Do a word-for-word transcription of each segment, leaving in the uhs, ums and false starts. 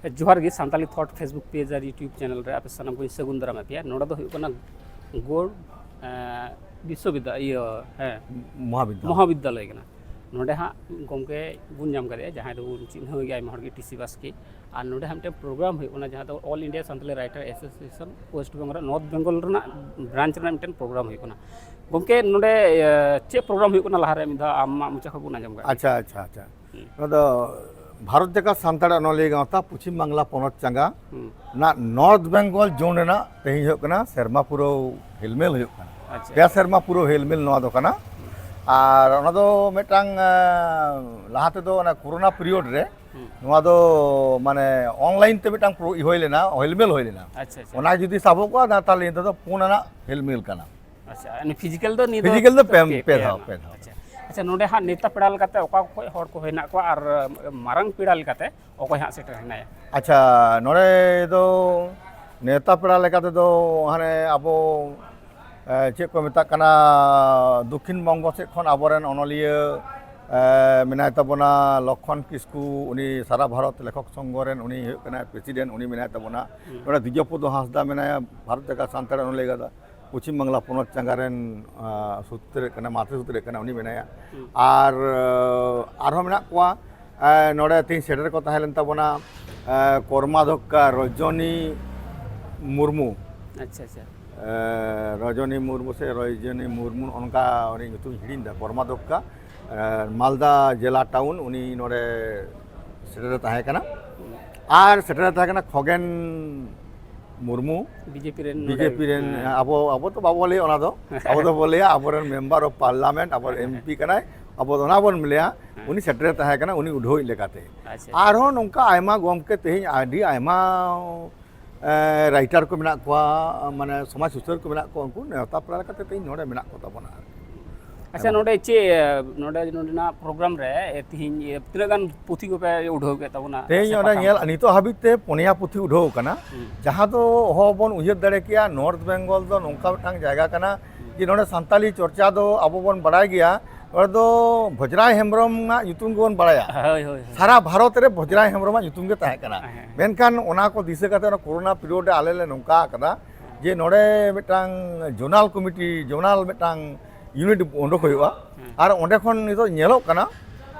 ᱡᱚᱦᱟᱨ ᱜᱮ, Santali ᱛᱷᱚᱴ Facebook page ᱟᱨ YouTube channel ᱨᱮ ᱟᱯᱮ ᱥᱟᱱᱟᱢ ᱠᱚᱧ ᱥᱟᱹᱜᱩᱱ ᱫᱟᱨᱟᱢᱮᱫ ᱯᱮᱭᱟ᱾ ᱱᱚᱰᱮ ᱫᱚ ᱦᱩᱭᱩᱜ ᱠᱟᱱᱟ ᱜᱳᱲ, ᱮᱸ, ᱵᱤᱥᱥᱚᱵᱤᱫᱽᱫᱟ-, ᱤᱭᱟᱹ, ᱦᱮᱸ, ᱢᱚᱦᱟᱵᱤᱫᱽᱫᱟᱞᱚᱭ᱾ ᱢᱚᱦᱟᱵᱤᱫᱽᱫᱟᱞᱚᱭ ᱠᱟᱱᱟ᱾ ᱱᱚᱰᱮ ᱦᱟᱸᱜ ᱜᱚᱢᱠᱮ ᱵᱚᱱ ᱧᱟᱢ ᱠᱟᱫᱮᱭᱟ, ᱡᱟᱦᱟᱸᱭ ᱫᱚᱵᱚᱱ ᱪᱤᱱᱦᱟᱹᱣ ᱜᱮᱭᱟ ᱟᱭᱢᱟ ᱦᱚᱲ ᱜᱮ, ᱴᱤ ᱥᱤ ᱵᱟᱥᱠᱮ᱾ ᱟᱨ ᱱᱚᱰᱮ ᱦᱟᱸᱜ ᱢᱤᱫᱴᱮᱱ ᱯᱨᱳᱜᱨᱟᱢ ᱦᱩᱭᱩᱜ ᱠᱟᱱᱟ, ᱡᱟᱦᱟᱸ ᱫᱚ All India Santali Writer Association West Bengal ᱨᱮ, ᱱᱚᱨᱛᱷ ᱵᱮᱝᱜᱚᱞ ᱨᱮᱱᱟᱜ ᱵᱨᱟᱧᱪ ᱨᱮᱱᱟᱜ ᱢᱤᱫᱴᱮᱱ ᱯᱨᱳᱜᱨᱟᱢ ᱦᱩᱭᱩᱜ ᱠᱟᱱᱟ᱾ ᱜᱚᱢᱠᱮ, ᱱᱚᱰᱮ, ᱮ, ᱪᱮᱫ ᱯᱨᱳᱜᱨᱟᱢ ᱦᱩᱭᱩᱜ ᱠᱟᱱᱟ, ᱞᱟᱦᱟᱨᱮ ᱢᱤᱫ ᱫᱷᱟᱣ ᱟᱢᱟᱜ ᱢᱚᱪᱟ ᱠᱷᱚᱱ ᱵᱚᱱ ᱟᱸᱡᱚᱢ ᱠᱟᱜ᱾ ᱟᱪᱪᱷᱟ, ᱟᱪᱪᱷᱟ, ᱟᱪᱪᱷᱟ᱾ ᱦᱩᱸ᱾ ᱱᱚᱣᱟ ᱫᱚ ᱵᱷᱟᱨᱚᱛ ᱡᱟᱠᱟᱛ ᱥᱟᱱᱛᱟᱲ ᱚᱱᱚᱞᱤᱭᱟᱹ ᱜᱟᱶᱛᱟ ᱯᱚᱪᱷᱤᱢ ᱵᱟᱝᱞᱟ ᱯᱚᱱᱚᱛ ᱪᱟᱸᱜᱟ ᱦᱩᱸ᱾ ᱨᱮᱱᱟᱜ ᱱᱚᱨᱛᱷ ᱵᱮᱝᱜᱚᱞ ᱡᱳᱱ ᱨᱮᱱᱟᱜ ᱛᱮᱦᱮᱧ ᱦᱩᱭᱩᱜ ᱠᱟᱱᱟ ᱥᱮᱨᱢᱟ ᱯᱩᱨᱟᱹᱣ ᱦᱮᱞᱢᱮᱞ ᱦᱩᱭᱩᱜ ᱠᱟᱱᱟ᱾ ᱟᱪᱪᱷᱟ᱾ ᱯᱮ ᱥᱮᱨᱢᱟ ᱯᱩᱨᱟᱹᱣ ᱦᱮᱞᱢᱮᱞ ᱱᱚᱣᱟ ᱫᱚ ᱠᱟᱱᱟ᱾ ᱟᱨ ᱚᱱᱟ ᱫᱚ ᱢᱤᱫᱴᱟᱝ, ᱟᱸ, ᱞᱟᱦᱟ ᱛᱮᱫᱚ ᱚᱱᱟ ᱠᱳᱨᱳᱱᱟ ᱯᱤᱨᱤᱭᱳᱰ ᱨᱮ ᱦᱩᱸ᱾ ᱱᱚᱣᱟ ᱫᱚ ᱢᱟᱱᱮ ᱚᱱᱞᱟᱭᱤᱱ ᱛᱮ ᱢᱤᱫᱴᱟᱝ ᱯᱨᱳ-, ᱤᱭᱟᱹ ᱦᱩᱭ ᱞᱮᱱᱟ, ᱦᱮᱞᱢᱮᱞ ᱦᱩᱭ ᱞᱮᱱᱟ᱾ ᱟᱪᱪᱷᱟ, ᱟᱪᱪᱷᱟ᱾ ᱚᱱᱟ ᱡᱩᱫᱤ ᱥᱟᱵᱚᱜᱚᱜᱼᱟ, ᱛᱟᱦᱞᱮ ᱱᱤᱛᱚᱜ ᱫᱚ ᱯᱩᱱ ᱟᱱᱟᱜ ᱦᱮᱞᱢᱮᱞ ᱠᱟᱱᱟ᱾ ᱟᱪᱪᱷᱟ, ᱯᱷᱤᱡᱤᱠᱮᱞ ᱫᱚ ᱱᱤᱭᱟᱹ ᱫᱚ ᱯᱷᱤᱡᱤᱠᱮᱞ ᱫᱚ ᱯᱮ, ᱯᱮ, ᱯᱮ ᱯᱮ ᱫᱷᱟᱣ, ᱟᱱᱟᱜ᱾ ᱯᱮ ᱫᱷᱟᱣ᱾ ᱟᱪᱪᱷᱟ᱾ ᱟᱪᱪᱷᱟ, ᱱᱚᱰᱮ ᱦᱟᱸᱜ ᱱᱮᱣᱛᱟ ᱯᱮᱲᱟ ᱞᱮᱠᱟᱛᱮ ᱚᱠᱟ ᱠᱷᱚᱱ ᱦᱚᱲ ᱠᱚ ᱦᱮᱱᱟᱜ ᱠᱚᱣᱟ ᱟᱨ ᱢᱟᱨᱟᱝ ᱯᱮᱲᱟ ᱞᱮᱠᱟᱛᱮ ᱚᱠᱚᱭ ᱦᱟᱸᱜ ᱥᱮᱴᱮᱨ ᱦᱮᱱᱟᱭᱟ? ᱟᱪᱪᱷᱟ, ᱱᱚᱰᱮ ᱫᱚ ᱱᱮᱣᱛᱟ ᱯᱮᱲᱟ ᱞᱮᱠᱟ ᱛᱮᱫᱚ ᱦᱟᱱᱮ ᱟᱵᱚ, ᱮ, ᱪᱮᱫ ᱠᱚ ᱢᱮᱛᱟᱜ ᱠᱟᱱᱟ, ᱫᱚᱠᱠᱷᱤᱱ ᱵᱚᱝᱜᱚ ᱥᱮᱫ ᱠᱷᱚᱱ ᱟᱵᱚᱨᱮᱱ ᱚᱱᱚᱞᱤᱭᱟᱹ, ᱮ, ᱢᱮᱱᱟᱭ ᱛᱟᱵᱚᱱᱟ ᱞᱚᱠᱠᱷᱚᱱ ᱠᱤᱥᱠᱩ, ᱩᱱᱤ ᱥᱟᱨᱟ ᱵᱷᱟᱨᱚᱛ ᱞᱮᱠᱷᱚᱠ ᱥᱚᱝᱜᱷᱚ ᱨᱮᱱ ᱩᱱᱤ ᱦᱩᱭᱩᱜ ᱠᱟᱱᱟᱭ ᱯᱨᱮᱥᱤᱰᱮᱱᱴ, ᱩᱱᱤ ᱢᱮᱱᱟᱭ ᱛᱟᱵᱚᱱᱟ᱾ ᱦᱩᱸ᱾ ᱱᱚᱰᱮ ᱫᱤᱡᱚᱯᱚᱫᱚ ᱦᱟᱸᱥᱫᱟ ᱢᱮᱱᱟᱭᱟ, ᱵᱷᱟᱨᱚᱛ ᱡᱟᱠᱟᱛ ᱥᱟᱱᱛᱟᱲ ᱚᱱᱚᱞᱤᱭᱟᱹ ᱜᱟᱶᱛᱟ ᱯᱚᱪᱷᱤᱢ ᱵᱟᱝᱞᱟ ᱯᱚᱱᱚᱛ ᱪᱟᱸᱜᱟ ᱨᱮᱱ, ᱟ, ᱥᱩᱛᱨᱮᱫ ᱠᱟᱱᱟ, ᱢᱟᱛᱮ ᱥᱩᱛᱨᱮᱫ ᱠᱟᱱᱟ, ᱩᱱᱤ ᱢᱮᱱᱟᱭᱟ᱾ ᱦᱩᱸ᱾ ᱟᱨ, ᱟ, ᱟᱨᱦᱚᱸ ᱢᱮᱱᱟᱜ ᱠᱚᱣᱟ, ᱟ, ᱱᱚᱰᱮ ᱛᱮᱦᱮᱧ ᱥᱮᱴᱮᱨ ᱠᱚ ᱛᱟᱦᱮᱸ ᱞᱮᱱ ᱛᱟᱵᱚᱱᱟ, ᱟ, ᱠᱚᱨᱢᱟᱫᱷᱚᱠᱠᱟ ᱨᱚᱡᱚᱱᱤ ᱢᱩᱨᱢᱩ᱾ ᱟᱪᱪᱷᱟ, ᱟᱪᱪᱷᱟ᱾ ᱟ, ᱨᱚᱡᱚᱱᱤ ᱢᱩᱨᱢᱩ ᱥᱮ ᱨᱚᱡᱚᱱᱤ ᱢᱩᱨᱢᱩ, ᱚᱱᱠᱟ ᱩᱱᱤ ᱧᱩᱛᱩᱢ ᱦᱤᱲᱤᱧ ᱮᱫᱟ, ᱠᱚᱨᱢᱟᱫᱷᱚᱠᱠᱟ᱾ ᱮ, ᱢᱟᱞᱫᱟ ᱡᱮᱞᱟ ᱴᱟᱣᱩᱱ, ᱩᱱᱤ ᱱᱚᱰᱮ ᱥᱮᱴᱮᱨᱮ ᱛᱟᱦᱮᱸ ᱠᱟᱱᱟ᱾ ᱟᱨ ᱥᱮᱴᱮᱨᱮ ᱛᱟᱦᱮᱸ ᱠᱟᱱᱟ ᱠᱷᱚᱜᱮᱱ ᱢᱩᱨᱢᱩ, ᱵᱤᱡᱮᱯᱤ ᱨᱮᱱ ᱱᱚᱰᱮ, ᱵᱤᱡᱮᱯᱤ ᱨᱮᱱ, ᱦᱮᱸ᱾ ᱟᱵᱚ, ᱟᱵᱚ ᱫᱚ ᱵᱟᱵᱚ ᱞᱟᱹᱭᱟ ᱚᱱᱟ ᱫᱚ, ᱟᱵᱚ ᱫᱚᱵᱚ ᱞᱟᱹᱭᱟ ᱟᱵᱚᱨᱮᱱ ᱢᱮᱢᱵᱟᱨ ᱚᱯᱷ ᱯᱟᱨᱞᱟᱢᱮᱱᱴ, ᱟᱵᱚᱨᱮᱱ ᱦᱮᱸ, ᱦᱮᱸ᱾ ᱮᱢ ᱯᱤ ᱠᱟᱱᱟᱭ, ᱟᱵᱚ ᱫᱚ ᱚᱱᱟ ᱵᱚᱱ ᱞᱟᱹᱭᱟ᱾ ᱦᱮᱸ᱾ ᱩᱱᱤ ᱥᱮᱴᱮᱨᱮ ᱛᱟᱦᱮᱸ ᱠᱟᱱᱟ, ᱩᱱᱤ ᱩᱰᱷᱟᱹᱣᱤᱡ ᱞᱮᱠᱟᱛᱮ᱾ ᱟᱪᱪᱷᱟ, ᱟᱪᱪᱷᱟ᱾ ᱟᱨᱦᱚᱸ ᱱᱚᱝᱠᱟ ᱟᱭᱢᱟ ᱜᱚᱢᱠᱮ ᱛᱮᱦᱮᱧ ᱟᱹᱰᱤ ᱟᱭᱢᱟ ᱮ, ᱨᱟᱭᱴᱟᱨ ᱠᱚ ᱢᱮᱱᱟᱜ ᱠᱚᱣᱟ, ᱢᱟᱱᱮ ᱥᱚᱢᱟᱡᱽ ᱥᱩᱥᱟᱹᱨ ᱠᱚ ᱢᱮᱱᱟᱜ ᱠᱚᱣᱟ, ᱩᱱᱠᱩ ᱱᱮᱣᱛᱟ ᱯᱮᱲᱟ ᱞᱮᱠᱟᱛᱮ ᱛᱮᱦᱮᱧ ᱱᱚᱰᱮ ᱢᱮᱱᱟᱜ ᱠᱚ ᱛᱟᱵᱚᱱᱟ ᱟᱨᱠᱤ᱾ ᱟᱪᱪᱷᱟ, ᱦᱮᱸ᱾ ᱱᱚᱰᱮ ᱪᱮᱫ, ᱱᱚᱰᱮ ᱱᱚᱰᱮᱱᱟᱜ ᱯᱨᱳᱜᱨᱟᱢ ᱨᱮ ᱛᱮᱦᱮᱧ ᱛᱤᱱᱟᱹᱜ ᱜᱟᱱ ᱯᱩᱛᱷᱤ ᱠᱚᱯᱮ ᱩᱰᱷᱟᱹᱣ ᱠᱮᱫ ᱛᱟᱵᱚᱱᱟ? ᱛᱮᱦᱮᱧ ᱥᱮ ᱱᱚᱰᱮ ᱯᱟᱛᱷᱟᱢ ᱧᱮᱞ, ᱠᱚ? ᱱᱤᱛᱚᱜ ᱦᱟᱹᱵᱤᱡ ᱛᱮ ᱯᱩᱱᱭᱟ ᱯᱩᱛᱷᱤ ᱩᱰᱷᱟᱹᱣ ᱟᱠᱟᱱᱟ᱾ ᱦᱩᱸ᱾ ᱡᱟᱦᱟᱸ ᱫᱚ ᱚᱦᱚ ᱵᱚᱱ ᱩᱭᱦᱟᱹᱨ ᱫᱟᱲᱮ ᱠᱮᱭᱟ, ᱱᱚᱨᱛᱷ ᱵᱮᱝᱜᱚᱞ ᱫᱚ ᱱᱚᱝᱠᱟ ᱢᱤᱫᱴᱟᱝ ᱡᱟᱭᱜᱟ ᱠᱟᱱᱟ ᱦᱩᱸ᱾ ᱡᱮ ᱱᱚᱰᱮ ᱥᱟᱱᱛᱟᱞᱤ ᱪᱚᱨᱪᱟ ᱫᱚ ᱟᱵᱚ ᱵᱚᱱ ᱵᱟᱲᱟᱭ ᱜᱮᱭᱟ, ᱦᱚᱲ ᱫᱚ ᱵᱷᱚᱡᱽᱨᱟᱭ ᱦᱮᱢᱵᱨᱚᱢᱟᱜ ᱧᱩᱛᱩᱢ ᱜᱮᱵᱚᱱ ᱵᱟᱲᱟᱭᱟ᱾ ᱦᱳᱭ, ᱦᱳᱭ, ᱦᱳᱭ᱾ ᱥᱟᱨᱟ ᱵᱷᱟᱨᱚᱛ ᱨᱮ ᱵᱷᱚᱡᱽᱨᱟᱭ ᱦᱮᱢᱵᱨᱚᱢᱟᱜ ᱧᱩᱛᱩᱢ ᱜᱮ ᱛᱟᱦᱮᱸ ᱠᱟᱱᱟ᱾ ᱦᱮᱸ᱾ ᱢᱮᱱᱠᱷᱟᱱ ᱚᱱᱟ ᱠᱚ ᱫᱤᱥᱟᱹ ᱠᱟᱛᱮ ᱚᱱᱟ ᱠᱳᱨᱳᱱᱟ ᱯᱤᱨᱤᱭᱳᱰ ᱨᱮ ᱟᱞᱮ ᱞᱮ ᱱᱚᱝᱠᱟ ᱟᱠᱟᱫᱟ ᱡᱮ ᱱᱚᱰᱮ ᱢᱤᱫᱴᱟᱝ ᱡᱳᱱᱟᱞ ᱠᱚᱢᱤᱴᱤ, ᱡᱳᱱᱟᱞ ᱢᱤᱫᱴᱟᱝ ᱤᱭᱩᱱᱤᱴ ᱚᱰᱚᱠ ᱦᱩᱭᱩᱜᱼᱟ᱾ ᱦᱮᱸ᱾ ᱟᱨ ᱚᱸᱰᱮ ᱠᱷᱚᱱ ᱱᱤᱛᱚᱜ ᱧᱮᱞᱚᱜ ᱠᱟᱱᱟ,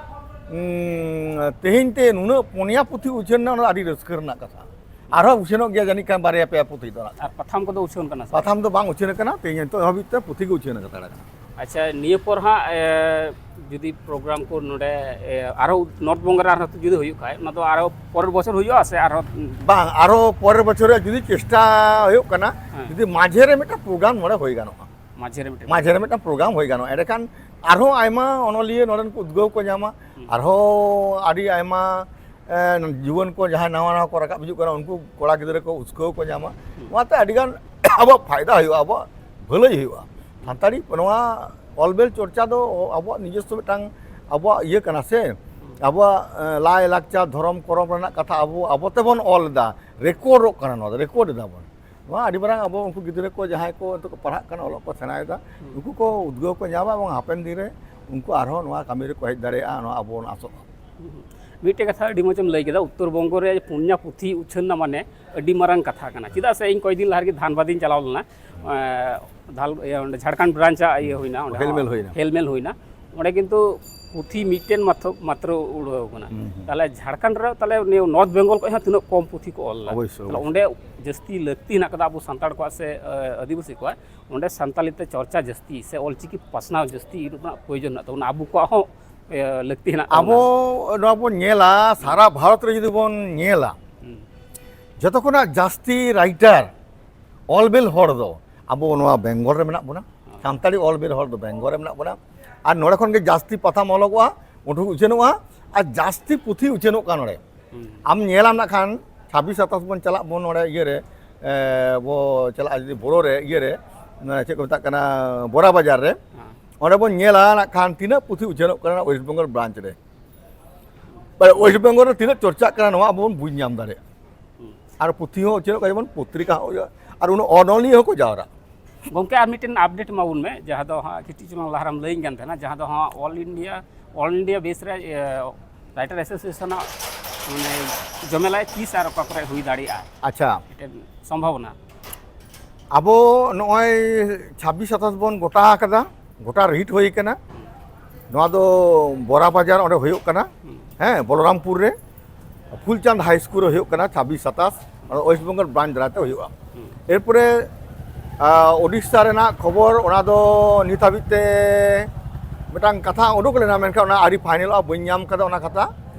ᱩᱸ, ᱛᱮᱦᱮᱧ ᱛᱮ ᱱᱩᱱᱟᱹᱜ ᱯᱩᱱᱭᱟ ᱯᱩᱛᱷᱤ ᱩᱪᱷᱟᱹᱱ ᱮᱱᱟ, ᱚᱱᱟ ᱫᱚ ᱟᱹᱰᱤ ᱨᱟᱹᱥᱠᱟᱹ ᱨᱮᱱᱟᱜ ᱠᱟᱛᱷᱟ᱾ ᱟᱨᱦᱚᱸ ᱩᱪᱷᱟᱹᱱᱚᱜ ᱜᱮᱭᱟ ᱡᱟᱹᱱᱤᱡ ᱠᱷᱟᱱ ᱵᱟᱨᱭᱟ ᱯᱮᱭᱟ ᱯᱩᱛᱷᱤ ᱫᱚ ᱱᱟᱜ᱾ ᱟᱨ ᱯᱟᱛᱷᱟᱢ ᱠᱚᱫᱚ ᱩᱪᱷᱟᱹᱱ ᱠᱟᱱᱟ ᱥᱮ? ᱯᱟᱛᱷᱟᱢ ᱫᱚ ᱵᱟᱝ ᱩᱪᱷᱟᱹᱱ ᱟᱠᱟᱱᱟ, ᱛᱮᱦᱮᱧ ᱱᱤᱛᱚᱜ ᱦᱟᱹᱵᱤᱡ ᱛᱮ ᱯᱩᱛᱷᱤ ᱜᱮ ᱩᱪᱷᱟᱹᱱ ᱟᱠᱟᱱᱟ᱾ ᱟᱪᱪᱷᱟ, ᱱᱤᱭᱟᱹ ᱯᱚᱨ ᱦᱟᱸᱜ, ᱮ, ᱡᱩᱫᱤ ᱯᱨᱳᱜᱨᱟᱢ ᱠᱚ ᱱᱚᱰᱮ, ᱮ, ᱟᱨᱦᱚᱸ ᱱᱚᱨᱛᱷ ᱵᱚᱝᱜᱚ ᱨᱮ ᱟᱨᱦᱚᱸ ᱡᱩᱫᱤ ᱦᱩᱭᱩᱜ ᱠᱷᱟᱡ, ᱚᱱᱟ ᱫᱚ ᱟᱨᱦᱚᱸ ᱯᱚᱨᱮᱨ ᱵᱚᱪᱷᱚᱨ ᱦᱩᱭᱩᱜᱼᱟ ᱥᱮ ᱟᱨᱦᱚᱸ? ᱵᱟᱝ, ᱟᱨᱦᱚᱸ ᱯᱚᱨᱮᱨ ᱵᱚᱪᱷᱚᱨ ᱨᱮᱭᱟᱜ ᱡᱩᱫᱤ ᱪᱮᱥᱴᱟ ᱦᱩᱭᱩᱜ ᱠᱟᱱᱟ, ᱦᱮᱸ᱾ ᱡᱩᱫᱤ ᱢᱟᱡᱷᱮ ᱨᱮ ᱢᱤᱫᱴᱟᱝ ᱯᱨᱳᱜᱨᱟᱢ ᱱᱚᱰᱮ ᱦᱩᱭ ᱜᱟᱱᱚᱜᱼᱟ, ᱢᱟᱡᱷᱮ ᱨᱮ ᱢᱤᱫᱴᱟᱝ ᱢᱟᱡᱷᱮ ᱨᱮ ᱢᱤᱫᱴᱟᱝ ᱯᱨᱳᱜᱨᱟᱢ ᱦᱩᱭ ᱜᱟᱱᱚᱜᱼᱟ, ᱮᱸᱰᱮᱠᱷᱟᱱ ᱟᱨᱦᱚᱸ ᱟᱭᱢᱟ ᱚᱱᱚᱞᱤᱭᱟᱹ ᱱᱚᱰᱮᱱ ᱠᱚ ᱩᱫᱽᱜᱟᱹᱣ ᱠᱚ ᱧᱟᱢᱟ, ᱦᱩᱸ᱾ ᱟᱨᱦᱚᱸ ᱟᱹᱰᱤ ᱟᱭᱢᱟ, ᱮ, ᱡᱩᱣᱟᱹᱱ ᱠᱚ ᱡᱟᱦᱟᱸᱭ ᱱᱟᱣᱟ ᱱᱟᱣᱟ ᱠᱚ ᱨᱟᱠᱟᱵ ᱦᱤᱡᱩᱜ ᱠᱟᱱᱟ, ᱩᱱᱠᱩ ᱠᱚᱲᱟ ᱜᱤᱫᱽᱨᱟᱹ ᱠᱚ ᱩᱥᱠᱟᱹᱣ ᱠᱚ ᱧᱟᱢᱟ᱾ ᱦᱩᱸ᱾ ᱚᱱᱟᱛᱮ ᱟᱹᱰᱤᱜᱟᱱ ᱟᱵᱚᱣᱟᱜ ᱯᱷᱟᱭᱫᱟ ᱦᱩᱭᱩᱜᱼᱟ, ᱟᱵᱚᱣᱟᱜ ᱵᱷᱟᱹᱞᱟᱹᱭ ᱦᱩᱭᱩᱜᱼᱟ᱾ ᱥᱟᱱᱛᱟᱲᱤ ᱱᱚᱣᱟ ᱚᱞ ᱵᱮᱞ ᱪᱚᱨᱪᱟ ᱫᱚ ᱟᱵᱚᱣᱟᱜ ᱱᱤᱡᱚᱥᱥᱚ ᱢᱤᱫᱴᱟᱝ ᱟᱵᱚᱣᱟᱜ ᱤᱭᱟᱹ ᱠᱟᱱᱟ ᱥᱮ, ᱟᱵᱚᱣᱟᱜ, ᱮ, ᱞᱟᱭ ᱞᱟᱠᱪᱟᱨ, ᱫᱷᱚᱨᱚᱢ, ᱠᱚᱨᱚᱢ ᱨᱮᱱᱟᱜ ᱠᱟᱛᱷᱟ ᱟᱵᱚ, ᱟᱵᱚ ᱛᱮᱵᱚᱱ ᱚᱞ ᱮᱫᱟ, ᱨᱮᱠᱚᱨᱰᱚᱜ ᱠᱟᱱᱟ, ᱱᱚᱣᱟ ᱫᱚ ᱨᱮᱠᱚᱨᱰ ᱮᱫᱟ ᱵᱚᱱ᱾ ᱱᱚᱣᱟ ᱟᱹᱰᱤ ᱢᱟᱨᱟᱝ ᱟᱵᱚ ᱩᱱᱠᱩ ᱜᱤᱫᱽᱨᱟᱹ ᱠᱚ ᱡᱟᱦᱟᱸᱭ ᱠᱚ ᱱᱤᱛᱚᱜ ᱠᱚ ᱯᱟᱲᱦᱟᱜ ᱠᱟᱱᱟ, ᱚᱞᱚᱜ ᱠᱚ ᱥᱮᱬᱟᱭᱮᱫᱟ, ᱦᱩᱸ᱾ ᱩᱱᱠᱩ ᱠᱚ ᱩᱫᱽᱜᱟᱹᱣ ᱠᱚ ᱧᱟᱢᱟ ᱮᱵᱚᱝ ᱦᱟᱯᱮᱱ ᱫᱤᱱ ᱨᱮ ᱩᱱᱠᱩ ᱟᱨᱦᱚᱸ ᱱᱚᱣᱟ ᱠᱟᱹᱢᱤ ᱨᱮᱠᱚ ᱦᱮᱡ ᱫᱟᱲᱮᱭᱟᱜᱼᱟ, ᱱᱚᱣᱟ ᱟᱵᱚ ᱵᱚᱱ ᱟᱥᱚᱜᱼᱟ᱾ ᱦᱩᱸ᱾ ᱢᱤᱫᱴᱮᱡ ᱠᱟᱛᱷᱟ ᱟᱹᱰᱤ ᱢᱚᱡᱽ ᱮᱢ ᱞᱟᱹᱭ ᱠᱮᱫᱟ, ᱩᱛᱛᱚᱨ ᱵᱚᱝᱜᱚ ᱨᱮ ᱯᱩᱱᱭᱟ ᱯᱩᱛᱷᱤ ᱩᱪᱷᱟᱹᱱ ᱮᱱᱟ ᱢᱟᱱᱮ ᱟᱹᱰᱤ ᱢᱟᱨᱟᱝ ᱠᱟᱛᱷᱟ ᱠᱟᱱᱟ᱾ ᱪᱮᱫᱟᱜ ᱥᱮ ᱤᱧ ᱠᱚᱭᱮᱠ ᱫᱤᱱ ᱞᱟᱦᱟ ᱨᱮᱜᱮ ᱫᱷᱟᱱᱵᱟᱫᱤᱧ ᱪᱟᱞᱟᱣ ᱞᱮᱱᱟ, ᱮᱸ, ᱫᱷᱟᱞ-, ᱤᱭᱟᱹ, ᱚᱸᱰᱮ ᱡᱷᱟᱲᱠᱷᱚᱸᱰ ᱵᱨᱟᱧᱪ ᱟᱜ ᱤᱭᱟᱹ ᱦᱩᱭᱱᱟ, ᱚᱸᱰᱮ ᱦᱮᱞᱢᱮᱞ ᱦᱩᱭᱱᱟ᱾ ᱦᱮᱞᱢᱮᱞ ᱦᱩᱭᱱᱟ᱾ ᱚᱸᱰᱮ ᱠᱤᱱᱛᱩ ᱯᱩᱛᱷᱤ ᱢᱤᱫᱴᱮᱱ ᱢᱟᱛᱷᱚ-, ᱢᱟᱛᱨᱚ ᱩᱰᱷᱟᱹᱣ ᱠᱟᱱᱟ᱾ ᱦᱩᱸ, ᱦᱩᱸ᱾ ᱛᱟᱦᱞᱮ ᱡᱷᱟᱲᱠᱷᱚᱸᱰ ᱨᱮ ᱛᱟᱦᱞᱮ ᱱᱤᱭᱟᱹ ᱱᱚᱨᱛᱷ ᱵᱮᱝᱜᱚᱞ ᱠᱷᱚᱱ ᱦᱚᱸ ᱛᱤᱱᱟᱹᱜ ᱠᱚᱢ ᱯᱩᱛᱷᱤ ᱠᱚ ᱚᱞ ᱮᱫᱟ? ᱚᱵᱚᱥᱥᱳᱭ, ᱛᱟᱦᱞᱮ ᱚᱵᱚᱥᱥᱳᱭ᱾ ᱚᱸᱰᱮ ᱡᱟᱹᱥᱛᱤ ᱞᱟᱹᱠᱛᱤ ᱦᱮᱱᱟᱜ ᱠᱟᱫᱟ ᱟᱵᱚ ᱥᱟᱱᱛᱟᱲ ᱠᱚᱣᱟᱜ ᱥᱮ, ᱮ, ᱟᱹᱫᱤᱵᱟᱹᱥᱤ ᱠᱚᱣᱟᱜ, ᱚᱸᱰᱮ ᱥᱟᱱᱛᱟᱞᱤ ᱛᱮ ᱪᱚᱨᱪᱟ ᱡᱟᱹᱥᱛᱤ ᱥᱮ ᱚᱞᱪᱤᱠᱤ ᱯᱟᱥᱱᱟᱣ ᱡᱟᱹᱥᱛᱤ ᱨᱮᱱᱟᱜ ᱯᱨᱚᱭᱳᱡᱚᱱ ᱦᱮᱱᱟᱜ ᱛᱟᱵᱚᱱᱟ, ᱟᱵᱚ ᱠᱚᱣᱟᱜ ᱦᱚᱸ, ᱮ, ᱞᱟᱹᱠᱛᱤ ᱦᱮᱱᱟᱜ ᱛᱟᱵᱚᱱᱟ᱾ ᱟᱵᱚ ᱱᱚᱣᱟ ᱵᱚᱱ ᱧᱮᱞᱟ, ᱥᱟᱨᱟ ᱵᱷᱟᱨᱚᱛ ᱨᱮ ᱡᱩᱫᱤ ᱵᱚᱱ ᱧᱮᱞᱟ, ᱦᱩᱸ᱾ ᱡᱚᱛᱚ ᱠᱷᱚᱱᱟᱜ ᱡᱟᱹᱥᱛᱤ ᱨᱟᱭᱴᱟᱨ ᱚᱞᱵᱮᱞ ᱦᱚᱲ ᱫᱚ ᱟᱵᱚ ᱱᱚᱣᱟ ᱵᱮᱝᱜᱚᱞ ᱨᱮ ᱢᱮᱱᱟᱜ ᱵᱚᱱᱟ᱾ ᱦᱮᱸ᱾ ᱥᱟᱱᱛᱟᱲᱤ ᱚᱞᱵᱮᱞ ᱦᱚᱲ ᱫᱚ ᱵᱮᱝᱜᱚᱞ ᱨᱮ ᱢᱮᱱᱟᱜ ᱵᱚᱱᱟ᱾ ᱟᱨ ᱱᱚᱰᱮ ᱠᱷᱚᱱ ᱜᱮ ᱡᱟᱹᱥᱛᱤ ᱯᱟᱛᱷᱟᱢ ᱚᱞᱚᱜᱚᱜᱼᱟ, ᱩᱰᱩᱠ ᱩᱪᱷᱟᱹᱱᱚᱜᱼᱟ, ᱟᱨ ᱡᱟᱹᱥᱛᱤ ᱯᱩᱛᱷᱤ ᱩᱪᱷᱟᱹᱱᱚᱜ ᱠᱟᱱᱟ ᱱᱚᱰᱮ᱾ ᱦᱩᱸ᱾ ᱟᱢ ᱧᱮᱞᱟᱢ ᱱᱟᱜ ᱠᱷᱟᱱ ᱪᱷᱟᱵᱵᱤᱥ ᱥᱟᱛᱟᱥ ᱵᱚᱱ ᱪᱟᱞᱟᱜ ᱵᱚᱱ ᱱᱚᱰᱮ ᱤᱭᱟᱹᱨᱮ, ᱮ, ᱵᱚ ᱪᱟᱞᱟᱜᱼᱟ ᱡᱩᱫᱤ ᱵᱳᱨᱳ ᱨᱮ, ᱤᱭᱟᱹᱨᱮ, ᱚᱱᱟ ᱪᱮᱫ ᱠᱚ ᱢᱮᱛᱟᱜ ᱠᱟᱱᱟ, ᱵᱳᱨᱟ ᱵᱟᱡᱟᱨ ᱨᱮ, ᱦᱮᱸ᱾ ᱚᱸᱰᱮ ᱵᱚᱱ ᱧᱮᱞᱟ ᱱᱟᱜ ᱠᱷᱟᱱ ᱛᱤᱱᱟᱹᱜ ᱯᱩᱛᱷᱤ ᱩᱪᱷᱟᱹᱱᱚᱜ ᱠᱟᱱᱟ ᱳᱭᱮᱥᱴ ᱵᱮᱝᱜᱚᱞ ᱵᱨᱟᱧᱪ ᱨᱮ᱾ ᱢᱟᱱᱮ ᱳᱭᱮᱥᱴ ᱵᱮᱝᱜᱚᱞ ᱨᱮ ᱛᱤᱱᱟᱹᱜ ᱪᱚᱨᱪᱟᱜ ᱠᱟᱱᱟ ᱱᱚᱣᱟ ᱟᱵᱚ ᱵᱚᱱ ᱵᱩᱡᱽ ᱧᱟᱢ ᱫᱟᱲᱮᱭᱟᱜᱼᱟ᱾ ᱦᱩᱸ᱾ ᱟᱨ ᱯᱩᱛᱷᱤ ᱦᱚᱸ ᱩᱪᱷᱟᱹᱱᱚᱜ ᱠᱟᱱᱟ, ᱡᱮᱢᱚᱱ ᱯᱚᱛᱨᱤᱠᱟ ᱦᱚᱸ ᱦᱩᱭᱩᱜᱼᱟ, ᱟᱨ ᱩᱱᱟᱹᱜ ᱚᱱᱚᱞᱤᱭᱟᱹ ᱦᱚᱸᱠᱚ ᱡᱟᱣᱨᱟᱜᱼᱟ᱾ ᱜᱚᱢᱠᱮ, ᱟᱨ ᱢᱤᱫᱴᱮᱱ ᱟᱯᱰᱮᱴ ᱮᱢᱟᱵᱚᱱ ᱢᱮ, ᱡᱟᱦᱟᱸ ᱫᱚ ᱦᱟᱸᱜ ᱠᱟᱹᱴᱤᱡ ᱪᱩᱞᱩᱝ ᱞᱟᱦᱟ ᱨᱮᱢ ᱞᱟᱹᱭᱟᱹᱧ ᱠᱟᱱ ᱛᱟᱦᱮᱱᱟ, ᱡᱟᱦᱟᱸ ᱫᱚ ᱦᱟᱸᱜ ᱚᱞ ᱤᱱᱰᱤᱭᱟ, ᱚᱞ ᱤᱱᱰᱤᱭᱟ ᱵᱮᱥ ᱨᱮ, ᱮ, ᱨᱟᱭᱴᱟᱨ ᱮᱥᱳᱥᱤᱭᱮᱥᱚᱱᱟᱜ ᱢᱟᱱᱮ ᱡᱚᱢᱮᱞᱟᱭ ᱛᱤᱥ ᱟᱨ ᱚᱠᱟ ᱠᱚᱨᱮ ᱦᱩᱭ ᱫᱟᱲᱮᱭᱟᱜᱼᱟ? ᱟᱪᱪᱷᱟ᱾ ᱢᱤᱫᱴᱮᱱ ᱥᱚᱢᱵᱷᱟᱵᱚᱱᱟ᱾ ᱟᱵᱚ ᱱᱚᱜᱼᱚᱭ ᱪᱷᱟᱵᱵᱤᱥ ᱥᱟᱛᱟᱥ ᱵᱚᱱ ᱜᱚᱴᱟ ᱟᱠᱟᱫᱟ, ᱜᱚᱴᱟ ᱨᱤᱴ ᱦᱩᱭ ᱟᱠᱟᱱᱟ᱾ ᱱᱚᱣᱟ ᱫᱚ ᱵᱚᱨᱟ ᱵᱟᱡᱟᱨ ᱚᱸᱰᱮ ᱦᱩᱭᱩᱜ ᱠᱟᱱᱟ, ᱦᱩᱸ᱾ ᱦᱮᱸ, ᱵᱚᱞᱚᱨᱟᱢᱯᱩᱨ ᱨᱮ ᱯᱷᱩᱞᱪᱟᱸᱫᱽ ᱦᱟᱭ ᱥᱠᱩᱞ ᱨᱮ ᱦᱩᱭᱩᱜ ᱠᱟᱱᱟ, ᱪᱷᱟᱵᱵᱤᱥ ᱥᱟᱛᱟᱥ, ᱚᱱᱟ ᱳᱭᱮᱥᱴ ᱵᱮᱝᱜᱚᱞ ᱵᱨᱟᱧᱪ ᱫᱟᱨᱟᱭ ᱛᱮ ᱦᱩᱭᱩᱜᱼᱟ᱾ ᱦᱩᱸ᱾ ᱮᱨᱯᱚᱨᱮ, ᱟ, ᱳᱰᱤᱥᱟ ᱨᱮᱱᱟᱜ ᱠᱷᱚᱵᱚᱨ, ᱚᱱᱟ ᱫᱚ ᱱᱤᱛ ᱦᱟᱹᱵᱤᱡ ᱛᱮ ᱢᱤᱫᱴᱟᱝ ᱠᱟᱛᱷᱟ ᱩᱰᱩᱠ ᱞᱮᱱᱟ, ᱢᱮᱱᱠᱷᱟᱱ ᱚᱱᱟ ᱟᱹᱣᱨᱤ ᱯᱷᱟᱭᱱᱮᱞᱚᱜᱼᱟ, ᱵᱟᱹᱧ ᱧᱟᱢ ᱠᱟᱫᱟ ᱚᱱᱟ ᱠᱟᱛᱷᱟ,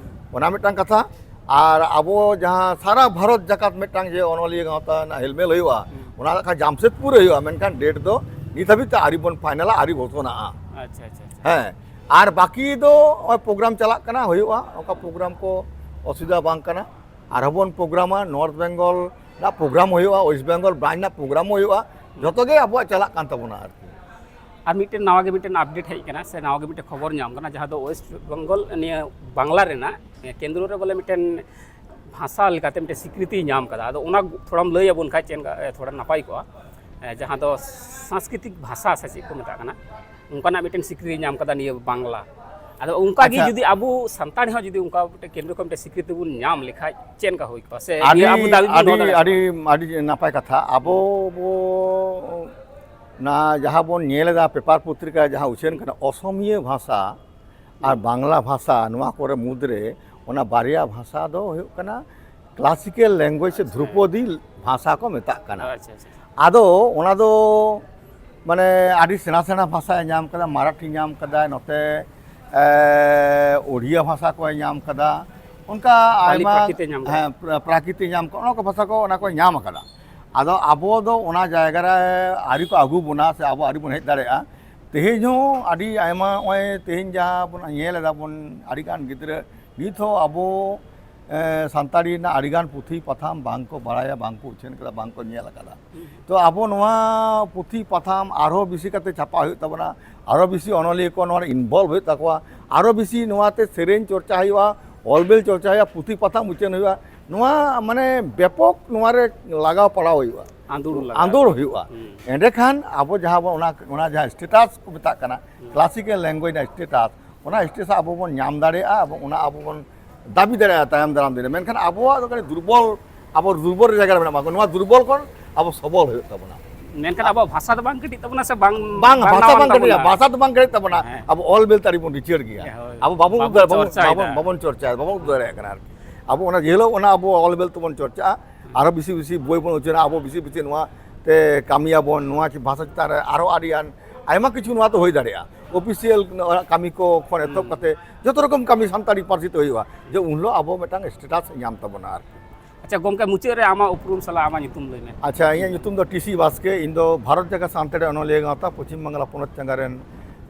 ᱚᱱᱟ ᱢᱤᱫᱴᱟᱝ ᱠᱟᱛᱷᱟ᱾ ᱟᱨ ᱟᱵᱚ ᱡᱟᱦᱟᱸ ᱥᱟᱨᱟ ᱵᱷᱟᱨᱚᱛ ᱡᱟᱠᱟᱛ ᱢᱤᱫᱴᱟᱝ ᱡᱮ ᱚᱱᱚᱞᱤᱭᱟᱹ ᱜᱟᱶᱛᱟ ᱨᱮᱱᱟᱜ ᱦᱮᱞᱢᱮᱞ ᱦᱩᱭᱩᱜᱼᱟ, ᱦᱩᱸ᱾ ᱚᱱᱟ ᱱᱟᱜ ᱠᱷᱟᱱ ᱡᱟᱢᱥᱮᱫᱽᱯᱩᱨ ᱨᱮ ᱦᱩᱭᱩᱜᱼᱟ, ᱢᱮᱱᱠᱷᱟᱱ ᱰᱮᱴ ᱫᱚ ᱱᱤᱛ ᱦᱟᱹᱵᱤᱡ ᱛᱮ ᱟᱹᱣᱨᱤ ᱵᱚᱱ ᱯᱷᱟᱭᱱᱮᱞᱟ, ᱟᱹᱣᱨᱤ ᱜᱷᱳᱥᱚᱱᱟᱜᱼᱟ᱾ ᱟᱪᱪᱷᱟ, ᱟᱪᱪᱷᱟ, ᱟᱪᱪᱷᱟ᱾ ᱦᱮᱸ, ᱟᱨ ᱵᱟᱹᱠᱤ ᱫᱚ ᱱᱚᱜᱼᱚᱭ ᱯᱨᱳᱜᱨᱟᱢ ᱪᱟᱞᱟᱜ ᱠᱟᱱᱟ, ᱦᱩᱭᱩᱜᱼᱟ, ᱚᱱᱠᱟ ᱯᱨᱳᱜᱨᱟᱢ ᱠᱚ ᱚᱥᱩᱵᱤᱫᱷᱟ ᱵᱟᱝ ᱠᱟᱱᱟ᱾ ᱟᱨᱦᱚᱸ ᱵᱚᱱ ᱯᱨᱳᱜᱨᱟᱢᱟ, ᱱᱚᱨᱛᱷ ᱵᱮᱝᱜᱚᱞ ᱨᱮᱱᱟᱜ ᱯᱨᱳᱜᱨᱟᱢ ᱦᱩᱭᱩᱜᱼᱟ, ᱳᱭᱮᱥᱴ ᱵᱮᱝᱜᱚᱞ ᱵᱨᱟᱧᱪ ᱨᱮᱱᱟᱜ ᱯᱨᱳᱜᱨᱟᱢ ᱦᱩᱭᱩᱜᱼᱟ, ᱡᱚᱛᱚ ᱜᱮ ᱟᱵᱚᱣᱟᱜ ᱪᱟᱞᱟᱜ ᱠᱟᱱ ᱛᱟᱵᱚᱱᱟ ᱟᱨᱠᱤ᱾ ᱟᱨ ᱢᱤᱫᱴᱮᱱ ᱱᱟᱣᱟ ᱜᱮ ᱢᱤᱫᱴᱮᱱ ᱟᱯᱰᱮᱴ ᱦᱮᱡ ᱟᱠᱟᱱᱟ, ᱥᱮ ᱱᱟᱣᱟ ᱜᱮ ᱢᱤᱫᱴᱮᱱ ᱠᱷᱚᱵᱚᱨ ᱧᱟᱢ ᱠᱟᱱᱟ, ᱡᱟᱦᱟᱸ ᱫᱚ ᱳᱭᱮᱥᱴ ᱵᱮᱝᱜᱚᱞ ᱱᱤᱭᱟᱹ ᱵᱟᱝᱞᱟ ᱨᱮᱱᱟᱜ ᱠᱮᱱᱫᱨᱚ ᱨᱮ ᱵᱚᱞᱮ ᱢᱤᱫᱴᱮᱱ ᱵᱷᱟᱥᱟ ᱞᱮᱠᱟᱛᱮ ᱢᱤᱫᱴᱮᱱ ᱥᱤᱠᱨᱤᱛᱤ ᱧᱟᱢ ᱠᱟᱫᱟ᱾ ᱟᱫᱚ ᱚᱱᱟ ᱛᱷᱚᱲᱟᱢ ᱞᱟᱹᱭ ᱟᱵᱚᱱ ᱠᱷᱟᱡ ᱪᱮᱫ ᱞᱮᱠᱟ, ᱮ, ᱛᱷᱚᱲᱟ ᱱᱟᱯᱟᱭ ᱠᱚᱜᱼᱟ᱾ ᱮ, ᱡᱟᱦᱟᱸ ᱫᱚ ᱥᱟᱝᱥᱠᱨᱤᱛᱤᱠ ᱵᱷᱟᱥᱟ ᱥᱮ ᱪᱮᱫ ᱠᱚ ᱢᱮᱛᱟᱜ ᱠᱟᱱᱟ, ᱚᱱᱠᱟᱱᱟᱜ ᱢᱤᱫᱴᱮᱱ ᱥᱤᱠᱨᱤᱛᱤ ᱧᱟᱢ ᱠᱟᱫᱟ ᱱᱤᱭᱟᱹ ᱵᱟᱝᱞᱟ᱾ ᱟᱫᱚ ᱚᱱᱠᱟ ᱜᱮ ᱟᱪᱪᱷᱟ᱾ ᱡᱩᱫᱤ ᱟᱵᱚ ᱥᱟᱱᱛᱟᱲ ᱦᱚᱸ ᱡᱩᱫᱤ ᱚᱱᱠᱟ ᱢᱤᱫᱴᱮᱱ ᱠᱮᱱᱫᱨᱚ ᱠᱷᱚᱱ ᱢᱤᱫᱴᱮᱱ ᱥᱤᱠᱨᱤᱛᱤ ᱵᱚᱱ ᱧᱟᱢ ᱞᱮᱠᱷᱟᱡ ᱪᱮᱫ ᱞᱮᱠᱟ ᱦᱩᱭ ᱠᱚᱜᱼᱟ? ᱥᱮ ᱟᱹᱰᱤ, ᱱᱤᱭᱟᱹ ᱟᱵᱚ ᱫᱟᱹᱵᱤ ᱵᱚᱱ ᱟᱹᱰᱤ, ᱫᱚᱦᱚ ᱫᱟᱲᱮᱭᱟᱜᱼᱟ? ᱟᱹᱰᱤ, ᱟᱹᱰᱤ ᱱᱟᱯᱟᱭ ᱠᱟᱛᱷᱟ᱾ ᱟᱵᱚ ᱵᱚ, ᱚᱱᱟ ᱡᱟᱦᱟᱸ ᱵᱚᱱ ᱧᱮᱞ ᱮᱫᱟ ᱯᱮᱯᱟᱨ ᱯᱚᱛᱨᱤᱠᱟ ᱡᱟᱦᱟᱸ ᱩᱪᱷᱟᱹᱱ ᱠᱟᱱᱟ, ᱚᱥᱚᱢᱤᱭᱟᱹ ᱵᱷᱟᱥᱟ ᱟᱨ ᱵᱟᱝᱞᱟ ᱵᱷᱟᱥᱟ, ᱱᱚᱣᱟ ᱠᱚᱨᱮ ᱢᱩᱫᱽᱨᱮ ᱚᱱᱟ ᱵᱟᱨᱭᱟ ᱵᱷᱟᱥᱟ ᱫᱚ ᱦᱩᱭᱩᱜ ᱠᱟᱱᱟ ᱠᱞᱟᱥᱤᱠᱮᱞ ᱞᱮᱝᱜᱩᱭᱮᱡᱽ ᱥᱮ ᱫᱷᱨᱩᱯᱚᱫᱤ ᱵᱷᱟᱥᱟ ᱠᱚ ᱢᱮᱛᱟᱜ ᱠᱟᱱᱟ᱾ ᱟᱪᱪᱷᱟ, ᱟᱪᱪᱷᱟ, ᱟᱪᱪᱷᱟ᱾ ᱟᱫᱚ ᱚᱱᱟ ᱫᱚ ᱢᱟᱱᱮ ᱟᱹᱰᱤ ᱥᱮᱬᱟ ᱥᱮᱬᱟ ᱵᱷᱟᱥᱟᱭ ᱧᱟᱢ ᱠᱟᱫᱟ, ᱢᱟᱨᱟᱴᱷᱤ ᱧᱟᱢ ᱠᱟᱫᱟᱭ, ᱱᱚᱛᱮ, ᱮ, ᱳᱰᱤᱭᱟ ᱵᱷᱟᱥᱟ ᱠᱚᱭ ᱧᱟᱢ ᱠᱟᱫᱟ, ᱚᱱᱠᱟ ᱯᱟᱞᱤ ᱟᱭᱢᱟ, ᱯᱨᱟᱠᱨᱤᱛᱮ ᱧᱟᱢ ᱠᱟᱫᱟ᱾ ᱦᱮᱸ, ᱯᱨᱟ-, ᱯᱨᱟᱠᱨᱤᱛᱮ ᱧᱟᱢ ᱠᱟᱫᱟ, ᱚᱱᱟ ᱠᱚ ᱵᱷᱟᱥᱟ ᱠᱚ, ᱚᱱᱟ ᱠᱚᱭ ᱧᱟᱢ ᱠᱟᱫᱟ᱾ ᱟᱫᱚ ᱟᱵᱚ ᱫᱚ ᱚᱱᱟ ᱡᱟᱭᱜᱟ ᱨᱮ ᱟᱹᱣᱨᱤ ᱠᱚ ᱟᱹᱜᱩ ᱵᱚᱱᱟ ᱥᱮ ᱟᱵᱚ ᱟᱹᱣᱨᱤ ᱵᱚᱱ ᱦᱮᱡ ᱫᱟᱲᱮᱭᱟᱜᱼᱟ᱾ ᱛᱮᱦᱮᱧ ᱦᱚᱸ ᱟᱹᱰᱤ ᱟᱭᱢᱟ, ᱱᱚᱜᱼᱚᱭ ᱛᱮᱦᱮᱧ ᱡᱟᱦᱟᱸ ᱵᱚᱱ ᱧᱮᱞ ᱮᱫᱟ ᱵᱚᱱ, ᱟᱹᱰᱤᱜᱟᱱ ᱜᱤᱫᱽᱨᱟᱹ ᱱᱤᱛ ᱦᱚᱸ ᱟᱵᱚ, ᱮ, ᱥᱟᱱᱛᱟᱲᱤ ᱨᱮᱱᱟᱜ ᱟᱹᱰᱤᱜᱟᱱ ᱯᱩᱛᱷᱤ ᱯᱟᱛᱷᱟᱢ ᱵᱟᱝ ᱠᱚ ᱵᱟᱲᱟᱭᱟ, ᱵᱟᱝ ᱠᱚ ᱩᱪᱷᱟᱹᱱ ᱠᱟᱫᱟ, ᱵᱟᱝ ᱠᱚ ᱧᱮᱞ ᱠᱟᱫᱟ᱾ ᱛᱚ ᱟᱵᱚ ᱱᱚᱣᱟ ᱯᱩᱛᱷᱤ ᱯᱟᱛᱷᱟᱢ ᱟᱨᱦᱚᱸ ᱵᱮᱥᱤ ᱠᱟᱛᱮ ᱪᱷᱟᱯᱟ ᱦᱩᱭᱩᱜ ᱛᱟᱵᱚᱱᱟ, ᱟᱨᱦᱚᱸ ᱵᱮᱥᱤ ᱚᱱᱚᱞᱤᱭᱟᱹ ᱠᱚ ᱱᱚᱣᱟ ᱨᱮ involve ᱦᱩᱭᱩᱜ ᱛᱟᱠᱚᱣᱟ, ᱟᱨᱦᱚᱸ ᱵᱮᱥᱤ ᱱᱚᱣᱟᱛᱮ ᱥᱮᱨᱮᱧ ᱪᱚᱨᱪᱟ ᱦᱩᱭᱩᱜᱼᱟ, ᱚᱞ ᱵᱮᱞ ᱪᱚᱨᱪᱟ ᱦᱩᱭᱩᱜᱼᱟ, ᱯᱩᱛᱷᱤ ᱯᱟᱛᱷᱟᱢ ᱩᱪᱷᱟᱹᱱ ᱦᱩᱭᱩᱜᱼᱟ᱾ ᱱᱚᱣᱟ ᱢᱟᱱᱮ ᱵᱮᱯᱚᱠ ᱱᱚᱣᱟ ᱨᱮ ᱞᱟᱜᱟᱣ ᱯᱟᱲᱟᱣ ᱦᱩᱭᱩᱜᱼᱟ᱾ ᱟᱸᱫᱳᱲ ᱞᱟᱜᱟᱜᱼᱟ᱾ ᱟᱸᱫᱳᱲ ᱦᱩᱭᱩᱜᱼᱟ᱾ ᱦᱩᱸ᱾ ᱮᱸᱰᱮᱠᱷᱟᱱ ᱟᱵᱚ ᱡᱟᱦᱟᱸ ᱵᱚᱱ, ᱚᱱᱟ, ᱚᱱᱟ ᱡᱟᱦᱟᱸ ᱥᱴᱮᱴᱟᱥ ᱠᱚ ᱢᱮᱛᱟᱜ ᱠᱟᱱᱟ, ᱦᱩᱸ᱾ ᱠᱞᱟᱥᱤᱠᱮᱞ ᱞᱮᱝᱜᱩᱭᱮᱡᱽ ᱨᱮᱱᱟᱜ ᱥᱴᱮᱴᱟᱥ, ᱚᱱᱟ ᱥᱴᱮᱴᱟᱥ ᱟᱵᱚ ᱵᱚᱱ ᱧᱟᱢ ᱫᱟᱲᱮᱭᱟᱜᱼᱟ ᱮᱵᱚᱝ ᱚᱱᱟ ᱟᱵᱚ ᱵᱚᱱ ᱫᱟᱹᱵᱤ ᱫᱟᱲᱮᱭᱟᱜᱼᱟ ᱛᱟᱭᱚᱢ ᱫᱟᱨᱟᱢ ᱫᱤᱱ ᱨᱮ᱾ ᱢᱮᱱᱠᱷᱟᱱ ᱟᱵᱚᱣᱟᱜ ᱫᱚ ᱠᱟᱹᱴᱤᱡ ᱫᱩᱨᱵᱚᱞ, ᱟᱵᱚ ᱫᱩᱨᱵᱚᱞ ᱡᱟᱭᱜᱟ ᱨᱮ ᱢᱮᱱᱟᱜ ᱵᱚᱱᱟ᱾ ᱱᱚᱣᱟ ᱫᱩᱨᱵᱚᱞ ᱠᱷᱚᱱ ᱟᱵᱚ ᱥᱚᱵᱚᱞ ᱦᱩᱭᱩᱜ ᱛᱟᱵᱚᱱᱟ᱾ ᱢᱮᱱᱠᱷᱟᱱ ᱟᱵᱚᱣᱟᱜ ᱵᱷᱟᱥᱟ ᱫᱚ ᱵᱟᱝ ᱠᱟᱹᱴᱤᱡ ᱛᱟᱵᱚᱱᱟ ᱥᱮ ᱵᱟᱝ, ᱵᱟᱝ, ᱵᱟᱝ ᱵᱷᱟᱥᱟ ᱱᱟᱣᱟᱱ ᱵᱟᱝ ᱠᱟᱹᱴᱤᱡ, ᱛᱟᱵᱚᱱᱟ? ᱵᱷᱟᱥᱟ ᱫᱚ ᱵᱟᱝ ᱠᱟᱹᱴᱤᱡ ᱛᱟᱵᱚᱱᱟ᱾ ᱦᱮᱸ᱾ ᱟᱵᱚ ᱚᱞ ᱵᱮᱞ ᱛᱟᱹᱨᱤ ᱵᱚᱱ ᱨᱤᱪᱟᱹᱲ ᱜᱮᱭᱟ᱾ ᱦᱳᱭ᱾ ᱟᱵᱚ ᱵᱟᱵᱚᱱ ᱵᱟᱵᱚᱱ ᱩᱫᱩᱜ ᱫᱟᱲᱮ-, ᱵᱟᱵᱚᱱ, ᱪᱚᱨᱪᱟᱭᱮᱫᱟ᱾ ᱵᱟᱵᱚᱱ, ᱵᱟᱵᱚᱱ ᱪᱚᱨᱪᱟᱭᱟ, ᱵᱟᱵᱚᱱ ᱩᱫᱩᱜ ᱫᱟᱲᱮᱭᱟᱜ ᱠᱟᱱᱟ ᱟᱨᱠᱤ᱾ ᱟᱵᱚ ᱚᱱᱟ ᱡᱮ ᱦᱤᱞᱳᱜ ᱚᱱᱟ ᱟᱵᱚ ᱚᱞ ᱵᱮᱞ ᱛᱮᱵᱚᱱ ᱪᱚᱨᱪᱟᱜᱼᱟ, ᱟᱨᱚ ᱵᱮᱥᱤ ᱵᱮᱥᱤ ᱵᱳᱭ ᱵᱚᱱ ᱩᱪᱷᱟᱹᱱᱟ, ᱟᱵᱚ ᱵᱮᱥᱤ ᱵᱮᱥᱤ ᱱᱚᱣᱟ ᱛᱮ ᱠᱟᱹᱢᱤᱭᱟᱵᱚᱱ, ᱱᱚᱣᱟ ᱪᱮ ᱵᱷᱟᱥᱟ ᱪᱮᱛᱟᱱ ᱨᱮ ᱟᱨᱚ ᱟᱹᱰᱤ ᱜᱟᱱ ᱟᱭᱢᱟ ᱠᱤᱪᱷᱩ ᱱᱚᱣᱟ ᱛᱮ ᱦᱩᱭ ᱫᱟᱲᱮᱭᱟᱜᱼᱟ᱾ ᱚᱯᱷᱤᱥᱤᱭᱟᱞ ᱠᱟᱹᱢᱤ ᱠᱚ ᱠᱷᱚᱱ ᱮᱛᱚᱦᱚᱵ ᱦᱩᱸ᱾ ᱠᱟᱛᱮ ᱡᱚᱛᱚ ᱨᱚᱠᱚᱢ ᱠᱟᱹᱢᱤ ᱥᱟᱱᱛᱟᱲᱤ ᱯᱟᱹᱨᱥᱤ ᱛᱮ ᱦᱩᱭᱩᱜᱼᱟ, ᱡᱮ ᱩᱱ ᱦᱤᱞᱳᱜ ᱟᱵᱚ ᱢᱤᱫᱴᱟᱝ ᱥᱴᱮᱴᱟᱥ ᱧᱟᱢ ᱛᱟᱵᱚᱱᱟ ᱟᱨᱠᱤ᱾ ᱟᱪᱪᱷᱟ ᱜᱚᱢᱠᱮ, ᱢᱩᱪᱟᱹᱫ ᱨᱮ ᱟᱢᱟᱜ ᱩᱯᱨᱩᱢ ᱥᱟᱞᱟᱜ ᱟᱢᱟᱜ ᱧᱩᱛᱩᱢ ᱞᱟᱹᱭ ᱢᱮ᱾ ᱟᱪᱪᱷᱟ, ᱤᱧᱟᱹᱜ ᱧᱩᱛᱩᱢ ᱫᱚ ᱴᱤ ᱥᱤ ᱵᱟᱥᱠᱮ᱾ ᱤᱧ ᱫᱚ ᱵᱷᱟᱨᱚᱛ ᱡᱟᱠᱟᱛ ᱥᱟᱱᱛᱟᱲᱤ ᱚᱱᱚᱞᱤᱭᱟᱹ ᱜᱟᱶᱛᱟ ᱯᱚᱪᱷᱤᱢ ᱵᱟᱝᱞᱟ ᱯᱚᱱᱚᱛ ᱪᱟᱸᱜᱟ ᱨᱮᱱ,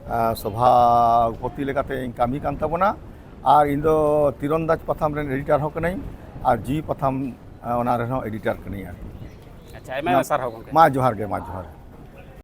ᱟ, ᱥᱚᱵᱷᱟᱯᱚᱛᱤ ᱞᱮᱠᱟᱛᱮ ᱤᱧ ᱠᱟᱹᱢᱤ ᱠᱟᱱ ᱛᱟᱵᱚᱱᱟ᱾ ᱟᱨ ᱤᱧ ᱫᱚ ᱛᱤᱨᱚᱱᱫᱟᱡᱽ ᱯᱟᱛᱷᱟᱢ ᱨᱮᱱ ᱮᱰᱤᱴᱟᱨ ᱦᱚᱸ ᱠᱟᱹᱱᱟᱹᱧ, ᱟᱨ ᱡᱤᱣᱤ ᱯᱟᱛᱷᱟᱢ, ᱟ, ᱚᱱᱟ ᱨᱮᱦᱚᱸ ᱮᱰᱤᱴᱟᱨ ᱠᱟᱹᱱᱟᱹᱧ ᱟᱨᱠᱤ᱾ ᱟᱪᱪᱷᱟ, ᱟᱭᱢᱟ ᱢᱟ, ᱟᱭᱢᱟ ᱥᱟᱨᱦᱟᱣ ᱜᱚᱢᱠᱮ᱾ ᱢᱟ ᱡᱚᱦᱟᱨ ᱜᱮ, ᱢᱟ ᱡᱚᱦᱟᱨ ᱜᱮ᱾